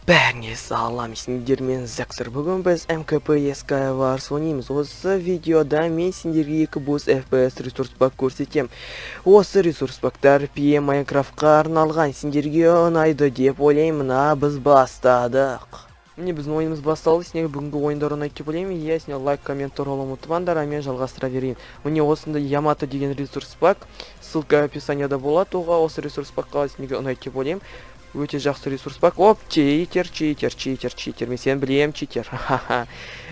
Бәріне салам, сендермен Зексер. Бүгін біз МКП Skywars ойнаймыз. Осы видеода мен сендерге екі бос FPS ресурс пак көрсетем. Осы ресурс пактар PM Minecraftқа арналған. Сендерге ұнайды деп ойлаймын. А біз бастадық. Міне, біздің ойынымыз басталды. Сендерге бүгінгі ойындар ұнайды деп ойлаймын. Иә, сендер лайк, коммент туралы ұмытпаңдар, а мен жалғастыра берейін. Міне, осындай Ямато деген ресурс пак. Ссылка описанияда болады оға. Осы ресурс пакқа сендерге ұнайды деп ойлаймын. Өте жақсы ресурс пак. Оп, читер, читер, читер, читер. Мен сені білемін, читер. Ха-ха.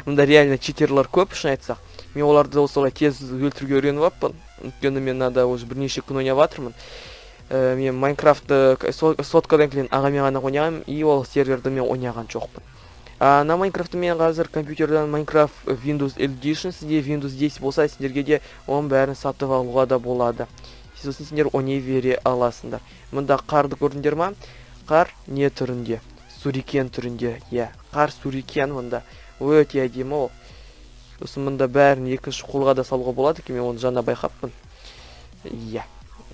Мында реально читерлар көп, шын айтсақ. Мен оларды осылай тез өлтіруге үйреніп алыппын. Өйткені мен мынада уже бірнеше күн ойнап жатырмын. Мен Майнкрафтты соткадан кейін ағамен ғана ойнағанмын, и ол серверді мен ойнаған жоқпын. А, на Майнкрафтты мен қазір компьютерден Minecraft Windows Edition, сізде Windows 10 болса, сендерге де оның бәрін сатып алуға да болады. Сосын сендер ойнай бере аласыңдар. Мында қарды көрдіңдер ма? Қар не түрінде? Сурикен түрінде, иә. Қар сурикен мында. Өте әдемі ол. Сосын мында бәрін екінші қолға да салуға болады екен, мен оны жаңа байқаппын. Иә.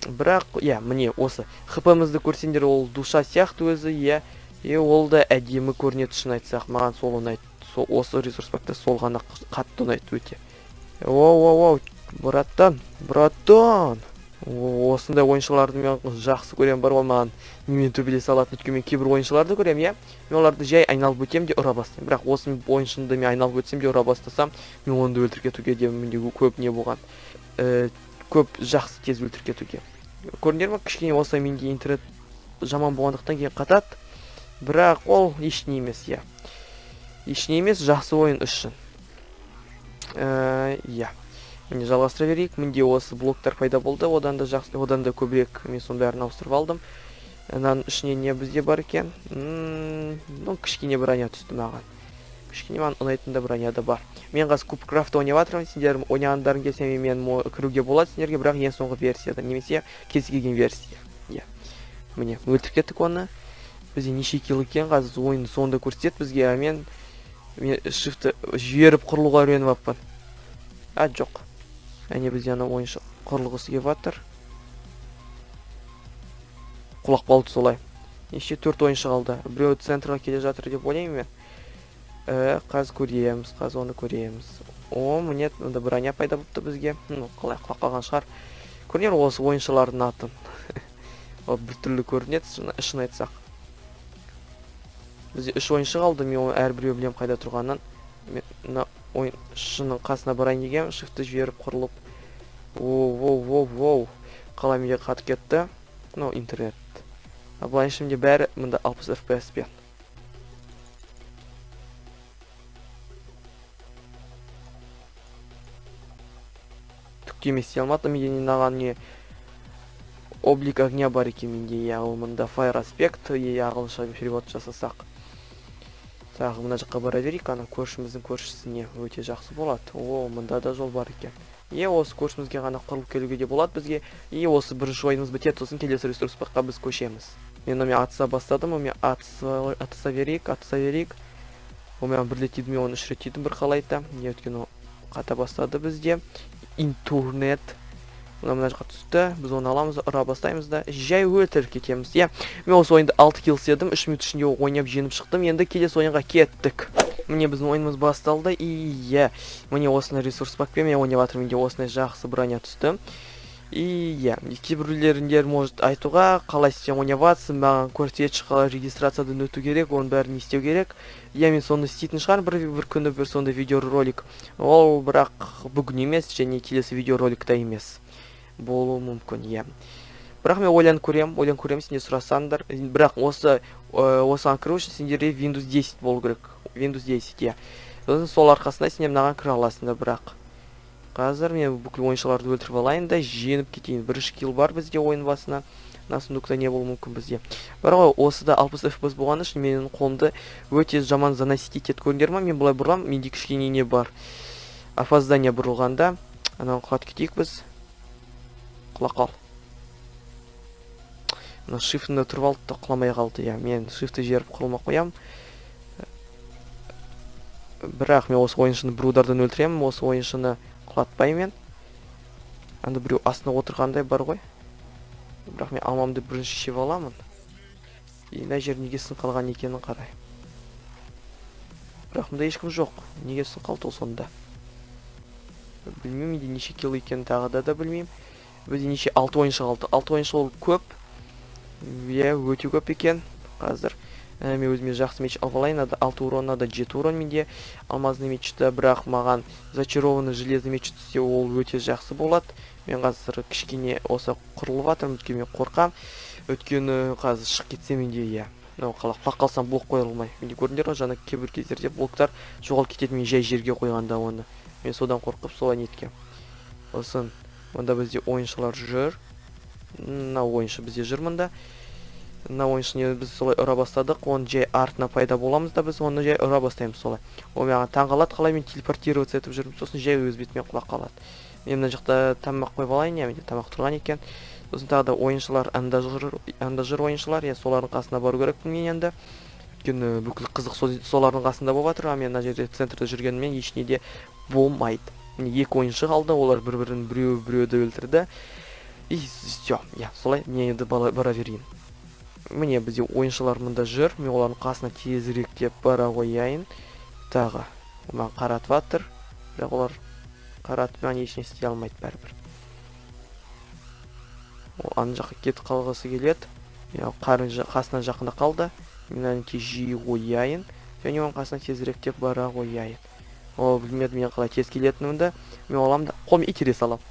Бірақ, иә, міне осы. ХП-мізді көрсеңдер, ол душа сияқты өзі, иә. И ол да әдемі көрінеді, шын айтсақ. Маған сол ұнайды. Сол, осы ресурс пакта сол ғана қатты ұнайды өте. Оу, оу, оу, братан, братан. О, осындай ойыншыларды мен жақсы көремін, бар ғой, маған немен төбелесе алатын. Өйткені мен кейбір ойыншыларды көремін, иә, мен оларды жай айналып өтемін де ұра бастаймын. Бірақ осы ойыншыны мен айналып өтсем де ұра бастасам, мен оны да өлтіріп кетуге де менде көп не болған. Көп жақсы тез өлтіріп кетуге. Көрдіңдер ма, кішкене болса менде интернет жаман болғандықтан кейін қатады. Бірақ ол ештеңе емес, иә. Ештеңе емес, жақсы ойын үшін. Иә. Міне, жалғастыра берейік. Менде осы блоктар пайда болды. Одан да жақсы, одан да көбірек мен соның бәрін ауыстырып алдым. Мынаның ішіне не бізде бар екен? Ну, кішкене броня түсті маған. Кішкене маған ұнайтын да броня да бар. Мен қазір Кубкрафт ойнап жатырмын. Сендер ойнағандарың келсе, мен кіруге болады сендерге, бірақ ең соңғы версияда немесе кез келген версия. Иә. Міне, өлтіріп кеттік оны. Бізде неше килл екен, қазір ойынның соңында көрсетеді бізге, а мен shift'ті жіберіп құрылуға үйреніп алыппын. А, жоқ. Әне, бізде ана ойыншы құрылғысы келіп жатыр. Құлап қалды солай. Неше, төрт ойыншы қалды. Біреуі центрға келе жатыр деп ойлаймын мен. Қазір көреміз, қазір оны көреміз. О, міне, мында броня пайда болыпты бізге. Ну, қалай құлап қалған шығар. Көрінер осы ойыншылардың атын. Ол біртүрлі көрінеді, шын айтсақ. Бізде үш ойыншы қалды, мен оны әрбіреуі білемін қайда тұрғанын. Мен мына ойыншының қасына барайын дегенмін, shift'ті жіберіп құрылып. Воу, воу, воу, воу. Қалай менде қатып кетті? Ну, интернет. А былайынша менде бәрі мында 60 FPS пен. Түк те істей алмадым, менде мынаған не облик огня бар екен менде, иә, ол мында fire aspect, иә, ағылшынша перевод жасасақ. Тағы мына жаққа бара берейік, ана көршіміздің көршісіне өте жақсы болады. О, мында да жол бар екен. Е, осы көршімізге ғана құрылып келуге де болады бізге. И осы бірінші ойынымыз бітеді, сосын келесі ресурс пакқа біз көшеміз. Мен онымен атыса бастадым, онымен атыса берейік, атыса берейік. Ол маған бір рет тиді, мен оны үш рет тидім бір қалайда. Не, өйткені ол қата бастады бізде. Интернет. Мына жаққа түсті, біз оны аламыз, ұра бастаймыз да, жай өлтіріп кетеміз. Иә, мен осы ойынды 6 килл істедім, 3 минут ішінде ойнап жеңіп шықтым. Енді келесі ойынға кеттік. Міне, біздің ойынымыз басталды. И иә, міне, осындай ресурс пакпен мен ойнап жатырмын. Менде осындай жақсы броня түсті. И иә, кейбіреулеріңдер может айтуға: қалай сен ойнап жатсың, маған көрсетші, қалай регистрациядан өту керек, оның бәрін не істеу керек. Иә, мен соны істейтін шығармын бір күні, бір сондай видеоролик. Ол бірақ бүгін емес және келесі видеороликта емес болуы мүмкін, иә. Бірақ мен ойланып көремін, ойланып көремін, сендер сұрасаңдар. Бірақ осыған кіру үшін сендерде Windows 10 болу керек. Windows 10, иә. Сосын сол арқасында сендер мынаған кіре аласыңдар, бірақ. Қазір мен бүкіл ойыншыларды өлтіріп алайын да жеңіп кетейін. Бірінші килл бар бізде ойын басына. Мына сундукта не болуы мүмкін бізде? Бар ғой, осы да 60 FPS болғаны үшін менің қолымды өте жаман заносить етеді. Көрдіңдер ма? Мен былай бұрыламын, менде кішкене не бар. Опоздание бұрылғанда. Ананы құлатып кетейік біз. Құлап қал. Мына shift'ында тұрып алды да құламай қалды, иә. Мен shift'ті жіберіп құрылмай қоямын. Бірақ мен осы ойыншыны бір удардан өлтіремін, осы ойыншыны құлатпаймын мен. Анда біреу астына отырғандай бар ғой. Бірақ мен алмамды бірінші шешіп аламын. И мына жер неге сынып қалған екенін қарай. Бірақ мында ешкім жоқ. Неге түсіп қалды ол сонда? Білмеймін, менде неше килл екенін тағы да білмеймін. Бізде неше, алты ойыншы қалды. Алты ойыншы, ол көп, иә, өте көп екен. Қазір мен өзіме жақсы меч алып алайын. Надо алты урон, надо жеті урон менде алмазный мечті. Бірақ маған зачарованный железный меч түссе, ол өте жақсы болады. Мен қазір кішкене осы құрылып жатырмын, өйткені мен қорқамын. Өйткені қазір шығып кетсе менде, иә, мынау қалай құлап қалсам, блок қоя алмай. Менде, көрдіңдер ғой, жаңа кейбір кездерде блоктар жоғалып кетеді мен жай жерге қойғанда оны. Мен содан қорқып, солай неткем. Сосын мында бізде ойыншылар жүр. Мына ойыншы бізде жүр мында. Мына ойыншыны біз солай ұра бастадық. Оның жай артына пайда боламыз да, біз оны жай ұра бастаймыз солай. Ол маған таң қалады, қалай мен телепортироваться етіп жүрмін. Сосын жай өз бетімен құлап қалады. Мен мына жақта тамақ қойып алайын, иә, менде тамақ тұрған екен. Сосын тағы да ойыншылар анда жүр, анда жүр ойыншылар, иә. Солардың қасына бару керекпін мен енді, өйткені бүкіл қызық солардың қасында болып жатыр. А мен мына жерде, центрде жүргеніммен ештеңе де болмайды. Міне, екі ойыншы қалды. Олар бір бірін, біреуі біреуді өлтірді, и все, иә, солай. Мен енді бара берейін. Міне, бізде ойыншылар мында жүр. Мен олардың қасына тезірек деп бара қояйын. Тағы маған қаратып жатыр, бірақ олар қаратып маған ештеңе істей алмайды бәрібір. Ол ана жаққа кетіп қалғысы келеді, иә. Қарын қасына жақында қалды. Мен аны тез жей қояйын және оның қасына тезірек деп бара қояйын. Ол білмеді мен қалай тез келетінімді. Мен аламын да, қолыммен итере саламын.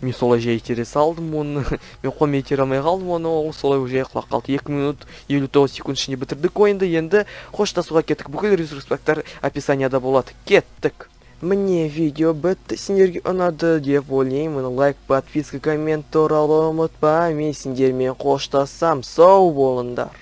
Мен солай жай итере салдым оны. Мен қолыммен итере алмай қалдым оны, ол солай жай құлап қалды. 2 минут 59 секунд ішінде бітірдік ойынды. Енді қоштасуға кеттік. Бүкіл ресурс пактар описанияда болады. Кеттік. Міне, видео бітті. Сендерге ұнады деп ойлаймын. Лайк, подписка, коммент туралы ұмытпа. Мен сендермен қоштасам. Сау болыңдар.